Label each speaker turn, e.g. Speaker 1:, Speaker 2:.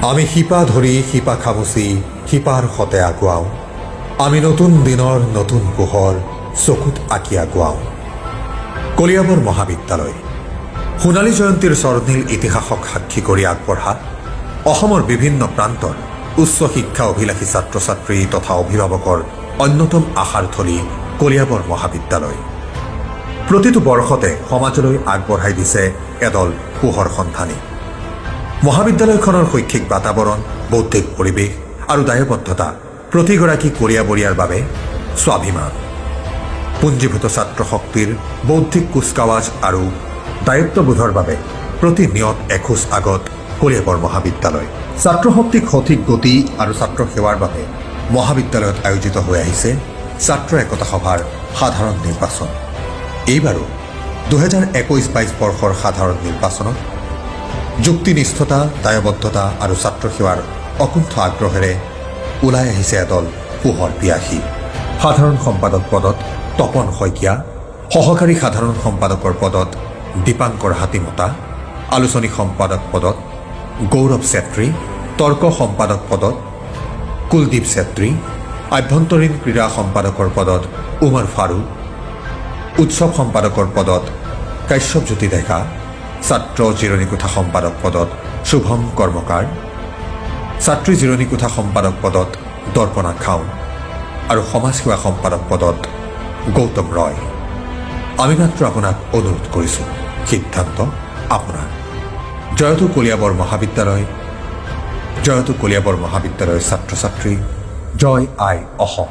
Speaker 1: আমি শিপা ধৰি শিপা খামুচি শিপাৰ সতে আগুৱাওঁ। আমি নতুন দিনৰ নতুন পোহৰ চকুত আঁকি আগুৱাওঁ। কলিয়াবৰ মহাবিদ্যালয় সোণালী জয়ন্তীৰ স্বৰ্ণিল ইতিহাসক সাক্ষী কৰি আগবঢ়া অসমৰ বিভিন্ন প্ৰান্তৰ উচ্চ শিক্ষা অভিলাষী ছাত্ৰ ছাত্ৰী তথা অভিভাৱকৰ অন্যতম আশাৰ থলী কলিয়াবৰ মহাবিদ্যালয় প্ৰতিটো বৰ্ষতে সমাজলৈ আগবঢ়াই দিছে এদল পোহৰ সন্ধানী। মহাবিদ্যালয়খনৰ শৈক্ষিক বাতাবৰণ, বৌদ্ধিক পৰিৱেশ আৰু দায়বদ্ধতা প্ৰতিগৰাকী কলিয়াবৰীয়াৰ বাবে স্বাভিমান। পুঞ্জীভূত ছাত্ৰ শক্তিৰ বৌদ্ধিক কুচকাৱাজ আৰু দায়িত্ববোধৰ বাবে প্ৰতিনিয়ত এখোজ আগত কলিয়াবৰ মহাবিদ্যালয়। ছাত্ৰ শক্তিক সঠিক গতি আৰু ছাত্ৰ সেৱাৰ বাবে মহাবিদ্যালয়ত আয়োজিত হৈ আহিছে ছাত্ৰ একতা সভাৰ সাধাৰণ নিৰ্বাচন। এইবাৰো 2021-22 বৰ্ষৰ সাধাৰণ নিৰ্বাচনত যুক্তিনিষ্ঠতা, দায়বদ্ধতা আৰু ছাত্ৰ সেৱাৰ অকুণ্ঠ আগ্ৰহেৰে ওলাই আহিছে এদল পোহৰ পিয়াসী। সাধাৰণ সম্পাদক পদত তপন শইকীয়া, সহকাৰী সাধাৰণ সম্পাদকৰ পদত দীপাংকৰ হাতীমতা, আলোচনী সম্পাদক পদত গৌৰৱ চেত্ৰী, তৰ্ক সম্পাদক পদত কুলদীপ চেত্ৰী, আভ্যন্তৰীণ ক্ৰীড়া সম্পাদকৰ পদত উমৰ ফাৰুক, উৎসৱ সম্পাদকৰ পদত কাশ্যপজ্যোতি ডেকা, ছাত্ৰ জিৰণি কোঠা সম্পাদক পদত শুভম কৰ্মকাৰ, ছাত্ৰী জিৰণি কোঠা সম্পাদক পদত দৰ্পণা খাউন আৰু সমাজসেৱা সম্পাদক পদত গৌতম ৰয়। আমি মাত্ৰ আপোনাক অনুৰোধ কৰিছোঁ, সিদ্ধান্ত আপোনাৰ। জয়তু কলিয়াবৰ মহাবিদ্যালয়, জয়তু কলিয়াবৰ মহাবিদ্যালয়ৰ ছাত্ৰ ছাত্ৰী। জয় আই অসম।